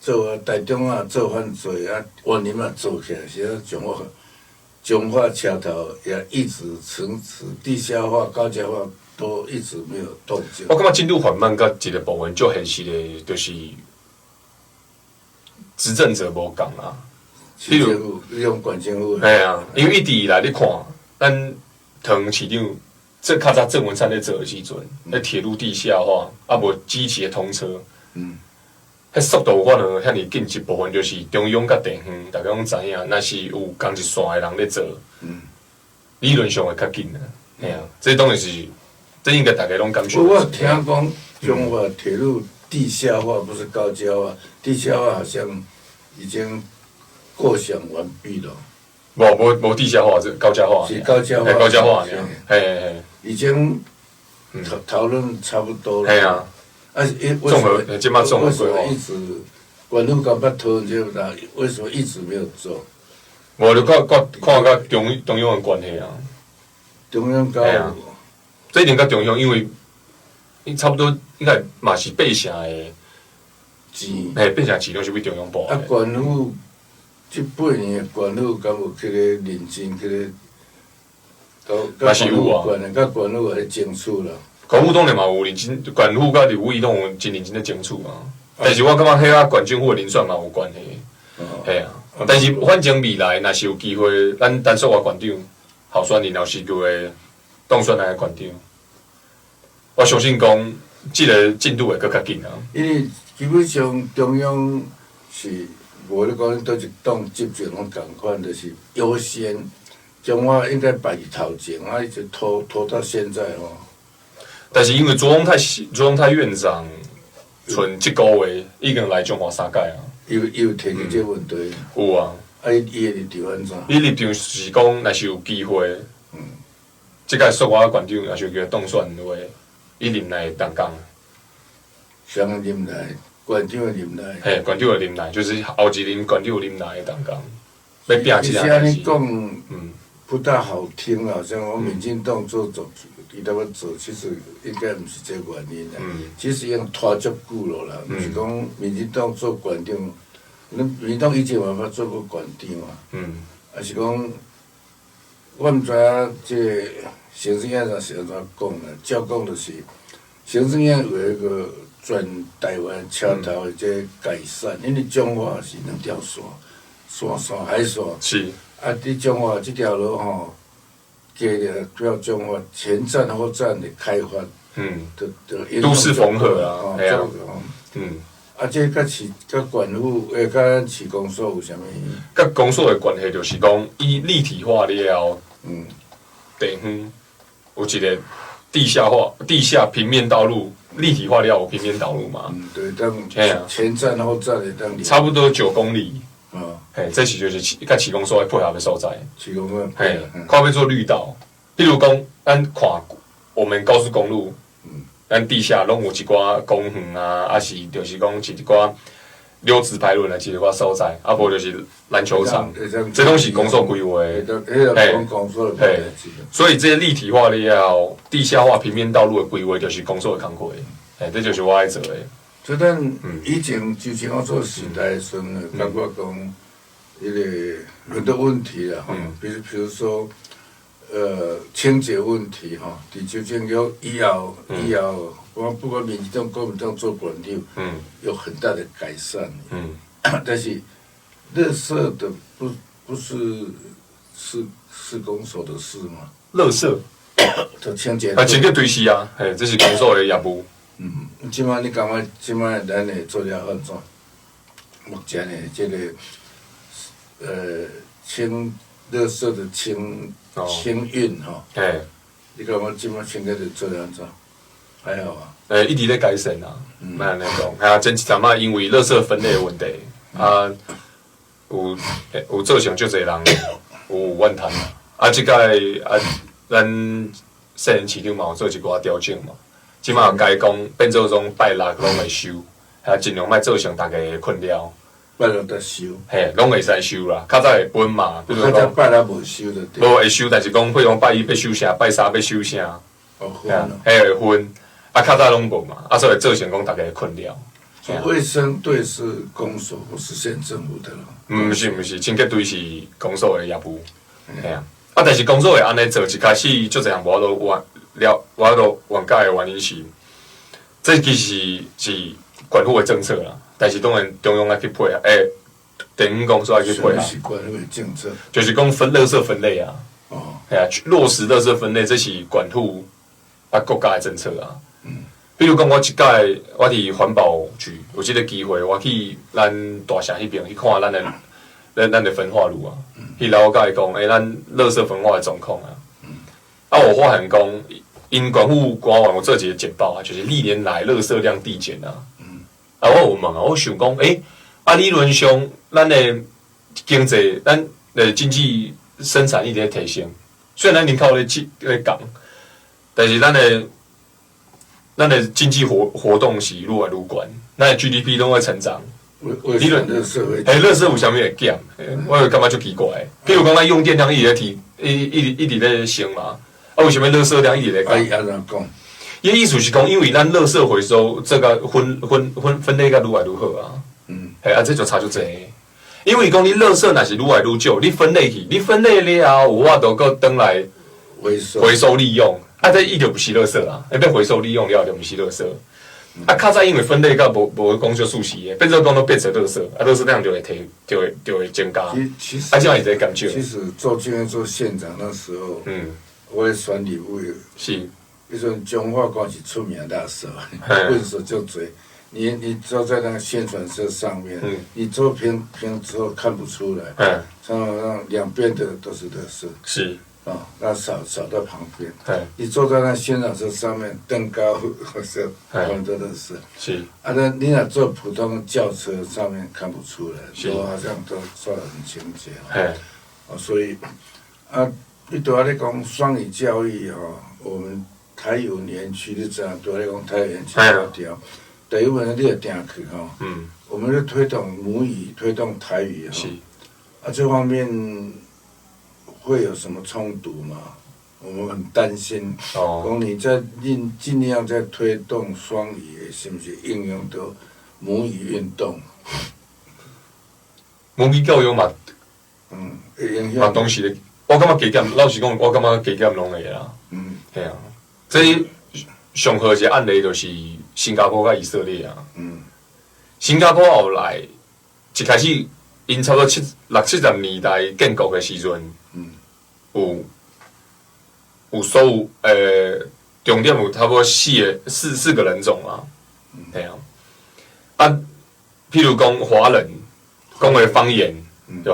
[SPEAKER 2] 做啊，台中啊做反濟啊，雲林嘛做起來，是啊，彰化車頭也一直遲遲地下化、高架化都一直沒有動靜。
[SPEAKER 1] 我感覺進度緩慢，佮一個部分足現實的，就是執政者無仝啊。
[SPEAKER 2] 比如用縣政府。
[SPEAKER 1] 嘿啊，因為一直以來你看，咱桃園市長這較早鄭文燦咧做的時陣，咧鐵路地下化，啊無機捷通車。彼速度反而遐爾緊，一部分就是中央佮地方，大家攏知影，若是有仝一線的人咧做，理論上會較緊啊。嘿啊，這當然是，這應該大家攏感受。
[SPEAKER 2] 我聽講彰化鐵路地下化不是高架化，地下化好像已經構想完畢了。
[SPEAKER 1] 無地下化，是高架化。
[SPEAKER 2] 是高架化。
[SPEAKER 1] 高架化，嘿嘿嘿。
[SPEAKER 2] 已經討論差不多了。
[SPEAKER 1] 嘿啊。
[SPEAKER 2] 啊，
[SPEAKER 1] 綜合，這馬綜合
[SPEAKER 2] 為什麼一直縣府敢捌討論這個？為什麼一直沒有做？
[SPEAKER 1] 無就看看看佮中央的關係啊。
[SPEAKER 2] 中央佮
[SPEAKER 1] 有。這一定佮中央，因為差不多應該嘛是八成的
[SPEAKER 2] 錢，
[SPEAKER 1] 嘿，八成錢攏是對中央撥的。
[SPEAKER 2] 啊，縣府這八年的縣府敢有去咧認真去咧？
[SPEAKER 1] 嘛是有啊。
[SPEAKER 2] 佮縣府來爭取啦。
[SPEAKER 1] 縣府當然嘛有認真，縣府佮立委攏有真認真咧爭取啊。但是我感覺彼佮縣政府的人選嘛有關係。嘿啊，但是反正未來若是有機會，咱陳淑樺縣長候選人，若是機會當選來縣長，我相信講這个進度會閣較緊啊。
[SPEAKER 2] 因為基本上中央是無咧講，佗一黨執政攏仝款，就是優先，彰化應該擺佇頭前，啊，一直拖到現在吼。
[SPEAKER 1] 但是因為卓榮泰院長，賰這個月已經來彰化三擺啊。
[SPEAKER 2] 伊有提起這個問題。
[SPEAKER 1] 有啊。
[SPEAKER 2] 啊，伊的立場按怎？
[SPEAKER 1] 伊立場是講，若是有機會，這屆淑樺縣長若是有機會當選的話，伊任內會動工。
[SPEAKER 2] 啥任內？縣長的任內。
[SPEAKER 1] 嘿，縣長的任內，就是後一任縣長任內會動工。欲拚這
[SPEAKER 2] 項代誌。講，不大好聽啊，像我民進黨做做，伊咧欲做，其實應該毋是這個原因啦。其實已經拖足久了啦，毋是講民進黨做縣長，恁民進黨以前嘛捌做過縣長啊。啊是講，我毋知影這個行政院長是按怎講啦，照講就是，行政院有一個全台灣車頭的這個改善，因為彰化是兩條線，山海線。啊！佇彰化這條路吼，加了主要彰化前站後站的開發，
[SPEAKER 1] 都市縫合啊，嘿啊，
[SPEAKER 2] 啊，這佮市佮縣府，會佮咱市公所有啥物？
[SPEAKER 1] 佮公所的關係就是講，伊立體化了後，地方有一個地下化、地下平面道路立體化了有平面道路嘛？
[SPEAKER 2] 嗯，對，當前站後站的當
[SPEAKER 1] 差不多9公里。嘿，這是就是市佮市公所配合的所在。
[SPEAKER 2] 市公所
[SPEAKER 1] 嘿，看欲做綠道，比如講，咱看我們高速公路，咱地下攏有一寡公園啊，抑是就是講一寡溜直排輪的一寡所在，啊無就是籃球場，這攏是公所規劃的。
[SPEAKER 2] 嘿，
[SPEAKER 1] 所以這些立體化了後，地下化平面道路的規劃就是公所的工課，嘿，這就是我愛做的。
[SPEAKER 2] 這咱以前就是我做時代的時陣，感覺講，彼個很多問題啦，吼，比如說，清潔問題吼，佇酒精局以後，以後，我不管民進黨、國民黨做縣長，有很大的改善。但是，垃圾的不是市公所的事嗎？
[SPEAKER 1] 垃圾，
[SPEAKER 2] 就清潔。
[SPEAKER 1] 啊，清潔隊是啊，嘿，這是公所的業務。
[SPEAKER 2] 這擺你感覺這擺咱會做了按怎？目前的這個，清垃圾的清運吼，你感覺這擺清潔的做了按怎？還好啊。
[SPEAKER 1] 一直咧改善啊，莫按呢講。啊，前一陣仔因為垃圾分類的問題，啊，有造成足濟人有怨嘆。啊，這擺啊，咱現任市長嘛有做一寡調整嘛。這擺改講變做講拜六攏會收，啊，盡量莫造成大家的困擾。
[SPEAKER 2] 拜六才收。
[SPEAKER 1] 嘿，攏會使收啦。較早會分嘛，比如
[SPEAKER 2] 講。拜六無收就對。
[SPEAKER 1] 無會收，但是講，比如講拜一欲收啥，拜三欲收啥。
[SPEAKER 2] 哦，分。
[SPEAKER 1] 嘿，會分。啊，較早攏無嘛，啊，所以造成講大家的困擾。
[SPEAKER 2] 衛生隊是公所，不是縣政府的咯。
[SPEAKER 1] 毋是毋是，清潔隊是公所的業務。嘿啊，啊，但是公所會按呢做，一開始足濟人無法度原了，無法度原解的原因是，這其實是縣府的政策啦。但是當然中央愛去配合，欸，地方公所愛去配合。
[SPEAKER 2] 是縣府的政策。
[SPEAKER 1] 就是講分垃圾分類啊。
[SPEAKER 2] 哦。
[SPEAKER 1] 嘿啊，落實垃圾分類，這是縣府啊國家的政策啊。比如講，我這擺我佇環保局有這個機會，我去咱大城彼邊去看咱的焚化爐啊。彼老甲伊講，欸，咱垃圾焚化的狀況啊。啊，我發現講，𪜶縣府官員有做一個簡報啊，就是歷年來垃圾量遞減啊。啊，我有問啊，我想講，欸，啊，理論上咱的經濟，咱的經濟生產一直咧提升，雖然咱人口咧咧降，但是咱的經濟活動是愈來愈懸，咱的 GDP 攏會成長。
[SPEAKER 2] 理論
[SPEAKER 1] 欸，垃圾為啥物會減？我就感覺足奇怪。比如講，咱用電量一直咧提，一直咧升嘛，啊，為啥物垃圾量一直咧減？
[SPEAKER 2] 伊按怎講？
[SPEAKER 1] 伊意思是講，因為咱垃圾回收這個分類甲愈來愈好啊。嘿，啊，這就差足濟。因為講你垃圾若是愈來愈少，你分類去，你分類了後有法度閣轉來
[SPEAKER 2] 回收
[SPEAKER 1] 回收利用。啊，這伊就毋是垃圾啊，欸，欲回收利用了就毋是垃圾。啊，較早因為分類甲無無講足仔細的，變做講都變成垃圾，啊，垃圾量就會提，就會增加。
[SPEAKER 2] 其實，
[SPEAKER 1] 啊，這樣也在減少。
[SPEAKER 2] 其實做今天做縣長那時候，我咧選立委，彼陣彰化縣是出名垃圾，糞埽足濟。你坐在那個宣傳車上面，你坐平平之後看不出來，像兩邊的都是垃圾。啊，那掃到旁邊。你坐在那宣傳車上面，登高好像很多都是。啊，那你若坐普通轎車上面看不出來，都好像都做得很清潔。啊，所以啊，你拄仔咧講雙語教育吼，我們台語園區你知影？拄仔咧講台語園區條，第一問你會定去吼。我們咧推動母語，推動台語吼。啊，這方面會有什麼衝突嗎？我們很擔心。講你在盡量在推動雙語，是不是應用到母語運動？
[SPEAKER 1] 母語教育嘛，
[SPEAKER 2] 會影響。
[SPEAKER 1] 嘛，當時咧，我感覺加減，老實講，我感覺加減攏會啦。嘿啊，這上好一個案例就是新加坡佮以色列啊。新加坡後來一開始，𪜶差不多六七十年代建國的時陣，有所有重點有差不多四個人種啊。嘿啊，啊，譬如講華人講的方言，就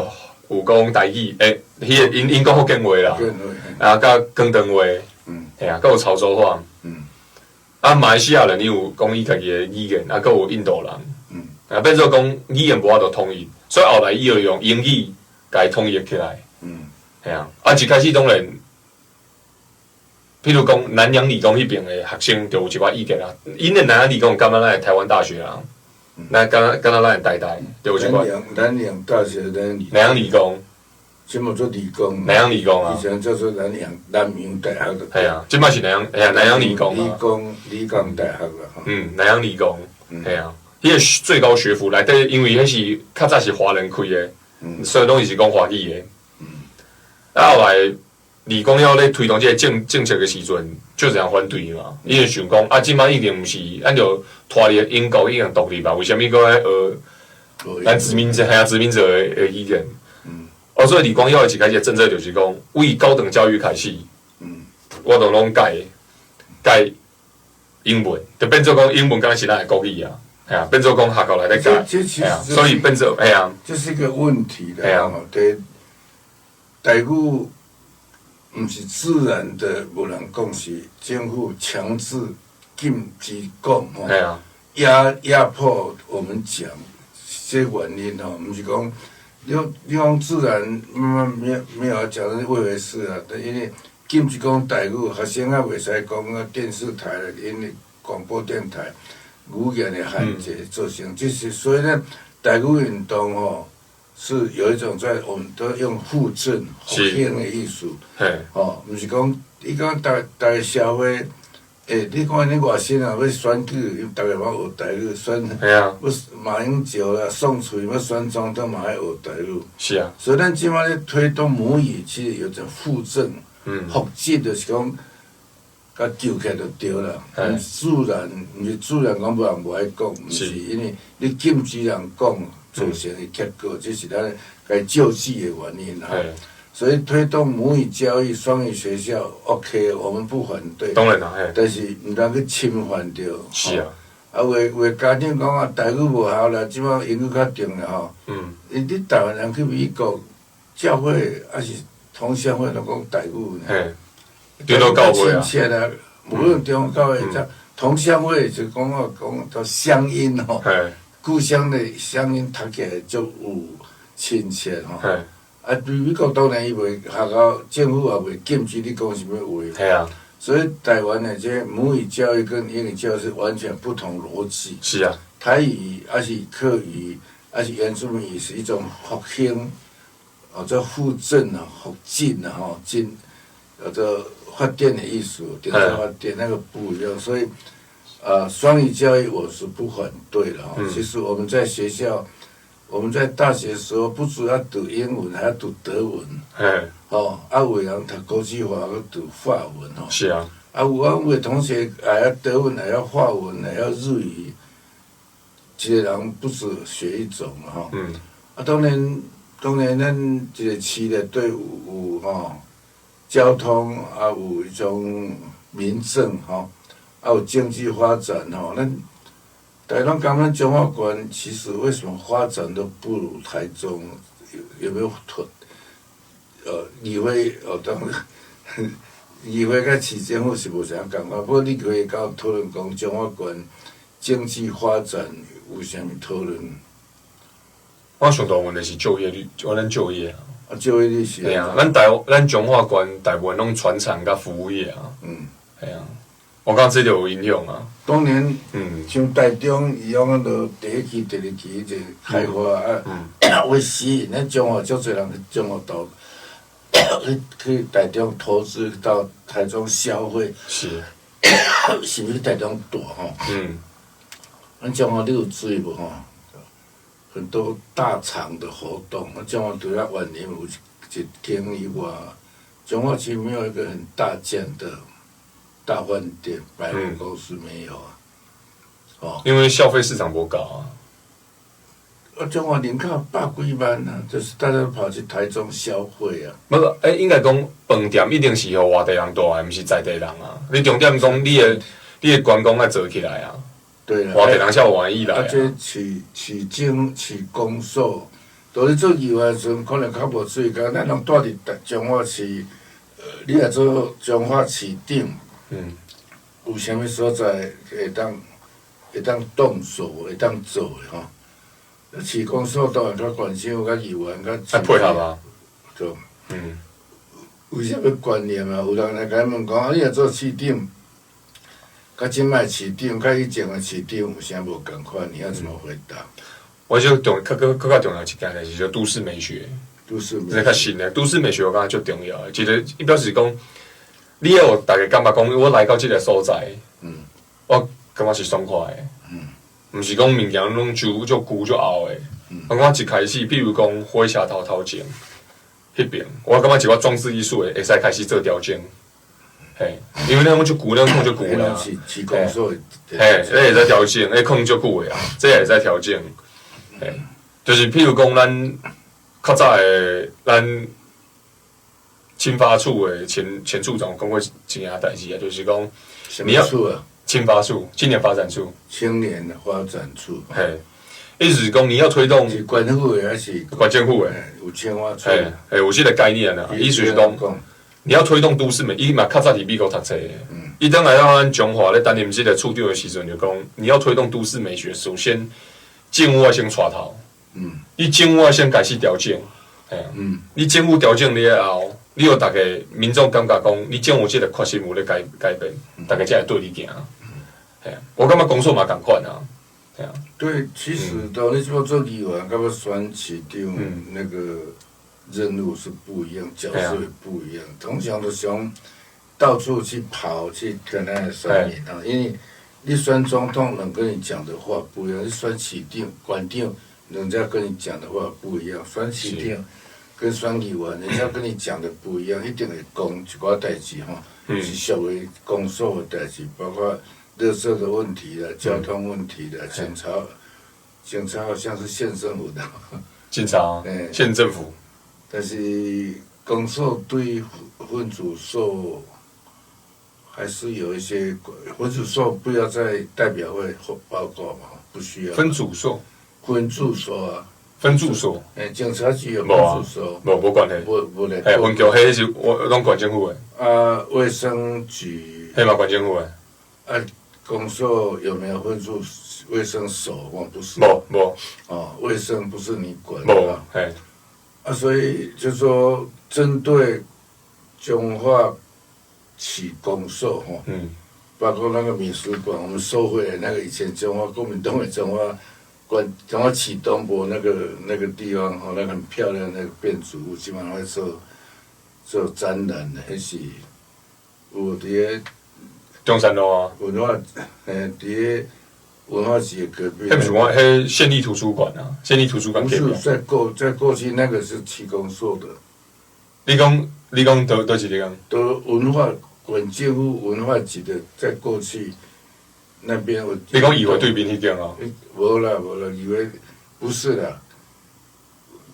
[SPEAKER 1] 有講台語，欸，彼個𪜶講福建話啦，啊，佮廣東話，嘿啊，閣有潮州話。啊，馬來西亞人伊有講伊家己的語言，啊，閣有印度人，啊，變做講語言無法度統一，所以後來伊就用英語共伊統一起來。嘿啊，啊，一開始當然，譬如講南洋理工彼邊的學生就有一寡意見啊，𪜶的南洋理工感覺咱的台灣大學啊，咱敢敢若咱的台大，對有這款。
[SPEAKER 2] 南洋南洋大學南
[SPEAKER 1] 南洋理工。
[SPEAKER 2] 這麼做理工。
[SPEAKER 1] 南洋理工啊。
[SPEAKER 2] 以前叫做南洋南洋大學。
[SPEAKER 1] 係啊，這擺是南洋，係啊，南洋理工
[SPEAKER 2] 理工理工大學啦。
[SPEAKER 1] 嗯，南洋理工，係啊，彼個最高學府內底，因為彼是較早是華人開的，所以攏是講華語的。啊，後來李光耀咧推動這个政策的時陣，就這樣反對嘛。伊就想講啊，這擺一定毋是，咱就脫離英國已經獨立吧？為啥物閣愛學咱殖民者係啊殖民者的語言？哦，所以李光耀一開始政策就是講，為高等教育開始，我都攏改改英文，就變做講英文敢若是咱的國語啊，係啊，變做講學校內底改，係啊，所以變做係啊，
[SPEAKER 2] 這是一個問題啦。對，台語毋是自然的，無人講是政府強制禁止講吼，壓迫我們講，這原因吼，毋是講你講自然慢慢沒有講是一回事啊，因為禁止講台語，學生啊袂使講啊，電視台因為廣播電台語言的限制造成，這是所以呢，台語運動吼。是有一種在我們都用復振復興的意思，吼，毋是講伊講逐逐个社會，欸，你看恁外省人欲選舉，逐个攏學台語選，欲馬英九啦、宋楚瑜欲選總統嘛愛學台語。
[SPEAKER 1] 是啊。
[SPEAKER 2] 所以咱這擺咧推動母語，其實有種復振、復振，就是講，共救起來就對啦。毋自然，毋是自然講無人無愛講，毋是因為你禁止人講。造成的結果，這是咱該救濟的原因哈。所以推動母語教育、雙語學校，OK，我們不反對。
[SPEAKER 1] 當然啦，
[SPEAKER 2] 但是毋通去侵犯著。
[SPEAKER 1] 是啊。
[SPEAKER 2] 啊，有的家長講啊，台語無效啦，這擺英語較重要吼。因你台灣人去美國，教會抑是同鄉會攏講台語呢。
[SPEAKER 1] 中國教會啊。
[SPEAKER 2] 親切啊，無論中國教會，同鄉會就講啊講到鄉音吼。故鄉的鄉音讀起來足有親切吼。啊，對美國當然伊袂學校政府也袂禁止你講啥物話。
[SPEAKER 1] 係啊。
[SPEAKER 2] 所以台灣的這母語教育跟英語教育是完全不同邏輯。
[SPEAKER 1] 是啊。
[SPEAKER 2] 台語抑是客語，抑是原住民語，是一種復興，或者復振啊、復進啊、吼進，叫做發展的意思，點發展那個不一樣，所以。雙語教育我是不反對的哈。其實我們在學校，我們在大學時候，不只要讀英文，還要讀德文。哦，啊，有人讀國際化，閣讀法文吼。
[SPEAKER 1] 是啊。
[SPEAKER 2] 啊，有阮有的同學還要德文，還要法文，還要日語，一個人不止學一種吼。啊，當然，當然，咱一個市內底有吼交通，啊，有彼種民政吼。啊，有經濟發展吼，咱台東感覺彰化縣其實為什麼發展都不如台中？有沒有討？議會哦，當議會佮市政府是無啥仝款，不過你可以共我討論講彰化縣經濟發展有啥物討論？
[SPEAKER 1] 我上大問題是就業率，我咱就業啊。
[SPEAKER 2] 啊，就業率是。
[SPEAKER 1] 對啊，咱台咱彰化縣大部分攏傳產佮服務業啊。係啊。我感覺這就有影響啊。
[SPEAKER 2] 當年，像台中伊講著第一期、第二期這開發啊，為吸引咱彰化足濟人去彰化投，去台中投資到台中消費，是毋是台中大吼？咱彰化你有注意無吼？很多大廠的活動，我彰化除了員林有一間以外，彰化其實沒有一個很大間的大飯店、百貨公司沒有啊。哦，
[SPEAKER 1] 因為消費市場無夠啊。
[SPEAKER 2] 啊，彰化人口百幾萬啊，就是大家都跑去台中消費啊。
[SPEAKER 1] 無，欸，應該講飯店一定是予外地人蹛的，毋是在地人啊。你重點講，你的觀光愛做起來啊。
[SPEAKER 2] 對啦。
[SPEAKER 1] 外地人才有願意來
[SPEAKER 2] 啊。這市政市公所，當你做議員的時陣，可能較無注意，咱攏蹛佇彰化市，你若做彰化市長，有啥物所在會當動手，會當做的吼？市公所當然較關心，有佮議員較
[SPEAKER 1] 愛配合啊。
[SPEAKER 2] 對。有啥物觀念啊？有人來共阮問講，啊，你若做市長，佮這擺市長，佮以前的市長有啥無仝款？你要怎麼回答？
[SPEAKER 1] 我就重較較較較重要一件代誌，就都市美學。
[SPEAKER 2] 都市
[SPEAKER 1] 這較新的都市美學，我感覺足重要的。一個伊表示講，你要予大家感覺講，我來到這個所在，我感覺是爽快的，毋是講物件攏足足舊足漚的。我感覺一開始，比如講火車頭頭前彼爿，我感覺一寡裝置藝術的會使開始做調整。嘿，因為那種足舊，那種空足舊的啊。
[SPEAKER 2] 市公所，
[SPEAKER 1] 嘿，這會使調整，彼空足久的啊，這會使調整。嘿，就是譬如講，咱較早的咱青發處的前前處長講過一件代誌啊，就是講
[SPEAKER 2] 你要
[SPEAKER 1] 青發處青年發展處，
[SPEAKER 2] 青年發展處，
[SPEAKER 1] 嘿，意思是講你要推動
[SPEAKER 2] 是縣府的還是
[SPEAKER 1] 縣政府的？
[SPEAKER 2] 有青發處，
[SPEAKER 1] 嘿，嘿，有這個概念啊，意思是講你要推動都市美，伊嘛較早佇美國讀冊的，伊轉來到咱彰化咧擔任這個處長的時陣，就講你要推動都市美學，首先政府要先帶頭，你政府要先開始調整，你政府調整了後，你予逐家民眾感覺講，你政府這個決心有咧改改變，逐家才會綴你行。嘿，我感覺公所嘛仝款啊，嘿啊。
[SPEAKER 2] 對，其實當你這做議員，佮欲選市長，那個任務是不一樣，角色也不一樣。通常都想到處去跑去跟那個選民啊，因為你選總統能跟你講的話不一樣，你選市長、縣長，人家跟你講的話不一樣，選市長跟選議員，人家跟你講的不一樣，一定會講一寡代誌吼，是屬於公所的代誌，包括垃圾的問題啦、交通問題啦、警察，警察好像是縣政府的，
[SPEAKER 1] 警察，縣政府，
[SPEAKER 2] 但是公所對分組數還是有一些分組數不要在代表會報告嘛，不需要。
[SPEAKER 1] 分組數，
[SPEAKER 2] 分駐所啊，
[SPEAKER 1] 分駐所，
[SPEAKER 2] 欸，警察局有分駐所，
[SPEAKER 1] 無無關係，
[SPEAKER 2] 無無咧。
[SPEAKER 1] 欸，分局彼是我攏縣政府的。
[SPEAKER 2] 啊，衛生局，
[SPEAKER 1] 彼嘛縣政府的。
[SPEAKER 2] 啊，公所有沒有分駐衛生所？我不是。
[SPEAKER 1] 無無。
[SPEAKER 2] 哦，衛生不是你管的。
[SPEAKER 1] 無，嘿。
[SPEAKER 2] 啊，所以就說針對彰化市公所吼，包括那個美術館，我們收回來那個以前彰化國民黨的彰化館，彰化市東部那個地方吼，那個很漂亮那個建築物，基本上會做做展覽的，彼是有佇个
[SPEAKER 1] 中山路啊，
[SPEAKER 2] 文化，佇个文化局隔壁。
[SPEAKER 1] 彼毋是我，彼縣立圖書館啊，縣立圖書館
[SPEAKER 2] 不是在過去那個是區公所的。
[SPEAKER 1] 你講你講佗佗一個？
[SPEAKER 2] 都文化館政府文化局的，在過去那邊我。
[SPEAKER 1] 你講議會對面彼間啊？
[SPEAKER 2] 無啦無啦，以為不是啦。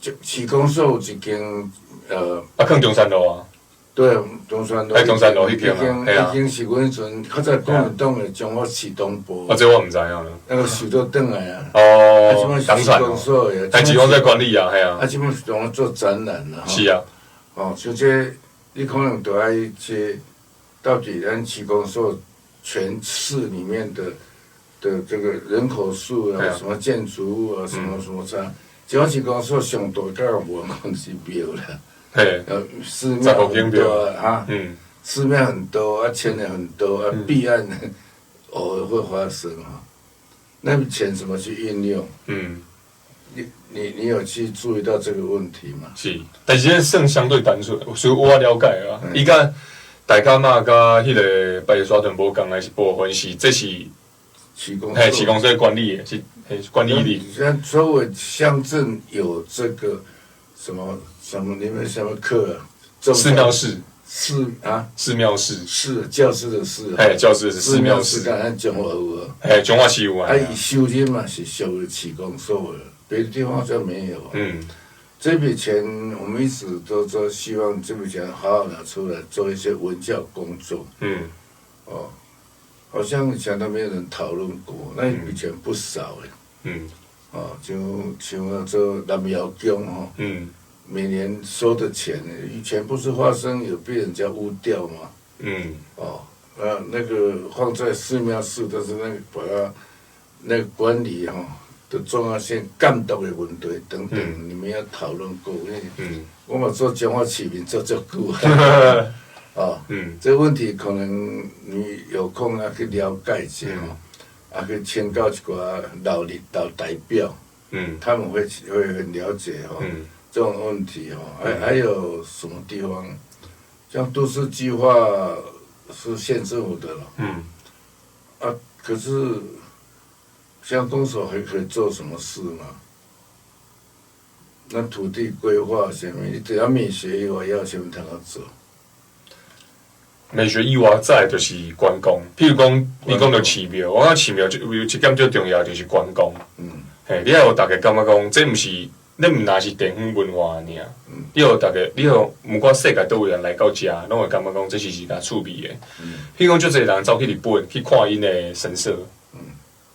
[SPEAKER 2] 就市公所有一間。
[SPEAKER 1] 啊，囥中山路啊。
[SPEAKER 2] 對，中山路。
[SPEAKER 1] 喺中山路彼間啊，
[SPEAKER 2] 彼間是阮彼陣較早國民黨的彰化市東部。
[SPEAKER 1] 啊，這我毋知影。
[SPEAKER 2] 那個收倒轉來啊。
[SPEAKER 1] 哦，
[SPEAKER 2] 黨產。市公所的。
[SPEAKER 1] 喺市公所管理啊，係啊。
[SPEAKER 2] 啊，這擺是當做展覽啦。
[SPEAKER 1] 是啊。
[SPEAKER 2] 哦，像這你可能都愛去，到底咱市公所全市裡面的這個人口數啊，什麼建築物啊，什麼什麼啥，彰化市公所上大甲無講是廟啦。
[SPEAKER 1] 嘿，
[SPEAKER 2] 寺廟很多啊，寺廟很多啊，錢也很多啊，弊案偶爾會發生哈。那筆錢怎麼去運用？你有去注意到這個問題嗎？
[SPEAKER 1] 是，但是這算相對單純，所以我了解啊。伊佮大甲媽佮彼個白沙屯無仝的是部分是，這是
[SPEAKER 2] 市公
[SPEAKER 1] 嘿，市公所管理的，是嘿管理的。
[SPEAKER 2] 像周圍鄉鎮有這個什麼什麼，你們什麼課啊？
[SPEAKER 1] 寺廟事。
[SPEAKER 2] 寺啊，
[SPEAKER 1] 寺廟事。
[SPEAKER 2] 寺教師的寺。
[SPEAKER 1] 嘿，教師的寺廟事。
[SPEAKER 2] 敢咱彰化有啊？
[SPEAKER 1] 嘿，彰化市有啊。
[SPEAKER 2] 啊，伊收入嘛是屬於市公所的，別的地方就沒有。這筆錢我們一直都說希望這筆錢好好拿出來做一些文教工作。哦，好像以前都沒有人討論過，那筆錢不少誒。哦，就像做南瑤宮吼。每年收的錢，以前不是發生有被人家污掉嗎？哦，那個放在寺廟寺，但是那個把它那個管理哈的重要性、監督的問題等等，你們要討論過。因為我嘛做彰化市民做足久。哦，這個問題可能你有空啊去了解一下吼，啊去請教一寡老領老代表，他們會很了解吼，這種問題吼，還有什麼地方？像都市計劃是縣政府的了，啊，可是鄉公所還可以做什麼事嗎？那土地規劃啥物，你只要美學以外，要啥物通好做？
[SPEAKER 1] 美學以外，再來就是觀光。譬如講，你講著寺廟，我感覺寺廟就有一點最重要就是觀光。嘿，你愛予逐家感覺講，這毋是，你毋若是地方文化爾。你予逐家，你予毋管世界佗位人來到遮，攏會感覺講這是一個趣味的。譬如講，足濟人走去日本去看𪜶的神社。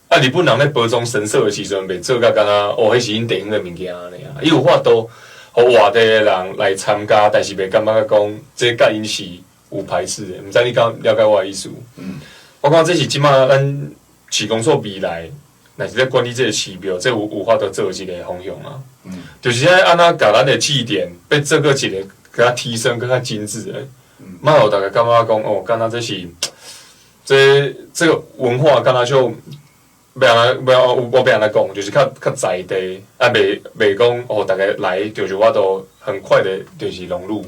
[SPEAKER 1] 啊，日本人咧包裝神社的時陣，袂做甲敢若哦，彼是𪜶地方的物件按呢。伊有法度予外地的人來參加，但是袂感覺講這佮𪜶是有排斥的。毋知你敢了解我的意思？我感覺這是這馬咱市公所未來，若是咧管理這个寺廟，這有法度做一個方向啊。就是愛按怎共咱的祭典，欲做閣一個閣較提升、閣較精緻的。莫予逐家感覺講哦，敢若這是這個文化，敢若就欲按怎欲我欲按怎講，就是較在地，啊，袂講哦，逐家來就是我都很快的，就是融入。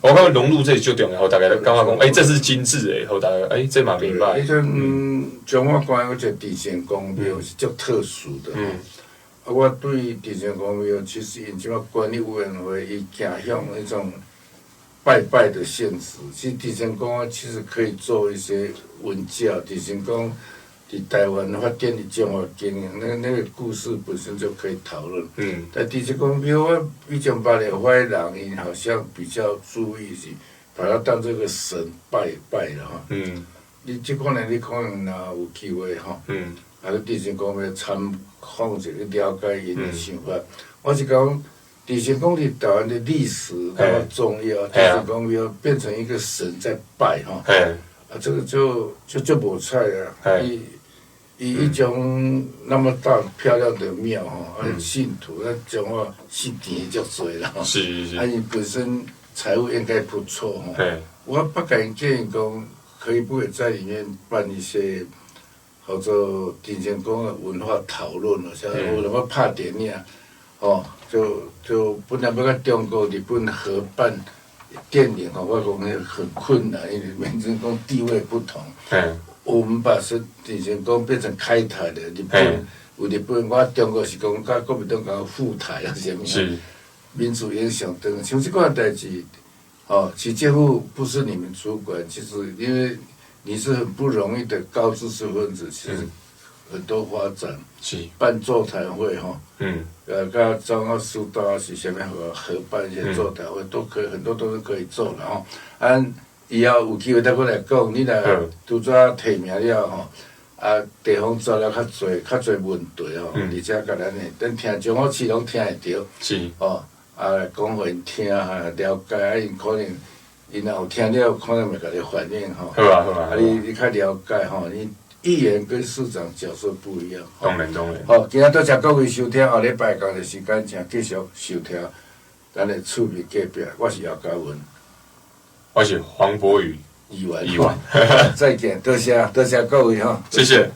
[SPEAKER 1] 我感覺融入這是最重要，予逐家感覺講，欸，這是精緻的，予逐家欸，這嘛袂歹。
[SPEAKER 2] 彼陣彰化縣有一個鄭成功廟是足特殊的。啊，我對鄭成功廟，其實𪜶這馬管理委員會伊走向彼種拜拜的性質。其實鄭成功其實可以做一些文教，鄭成功佇台灣發展佇中華經營，那個故事本身就可以討論。但鄭成功廟，我以前捌的遐人，𪜶好像比較注意是把它當這個神拜拜了吼。你這可能你可能若有機會吼，啊去鄭成功廟參訪一下，去了解𪜶的想法。我是講，鄭成功佇台灣的歷史那麼重要，鄭成功廟變成一個神在拜吼。啊，這個就足無彩啊！伊伊彼種那麼大漂亮的廟吼，啊信徒那彰化信甜足濟啦吼。啊，伊本身財務應該不錯吼。我捌共𪜶建議講，可以不可以在裡面辦一些叫做鄭成功的文化討論咯，像有人欲拍電影，吼，就本來欲佮中國、日本合辦電影吼，我講彼很困難，因為鄭成功地位不同。我們把是鄭成功變成開台的日本，有日本，我中國是講佮國民黨講赴台啊，啥物民族英雄等，像這款代誌，哦，市政府不是你們主管，其實因為你是很不容易的高知識分子，其實很多發展，辦座談會吼，佮彰化師大是啥物合辦一些座談會，都可以，很多都是可以做的吼。啊，以後有機會再閣來講，你若拄則提名了吼，啊，地方資料較濟，較濟問題吼，而且共咱的，等聽眾我市攏聽會著，哦，啊，講予𪜶聽哈，了解，啊，𪜶可能𪜶若有聽了，可能會共你反映吼。
[SPEAKER 1] 好啊，好啊。
[SPEAKER 2] 啊，你較了解吼，你議員跟市長角色不一樣。
[SPEAKER 1] 當然當然。
[SPEAKER 2] 好，今仔多謝各位收聽，後禮拜仝個時間，請繼續收聽咱的趣味隔壁。我是姚嘉文，
[SPEAKER 1] 我是黃柏宇
[SPEAKER 2] 議員。
[SPEAKER 1] 議員。
[SPEAKER 2] 再見，多謝多謝各位吼。
[SPEAKER 1] 謝謝。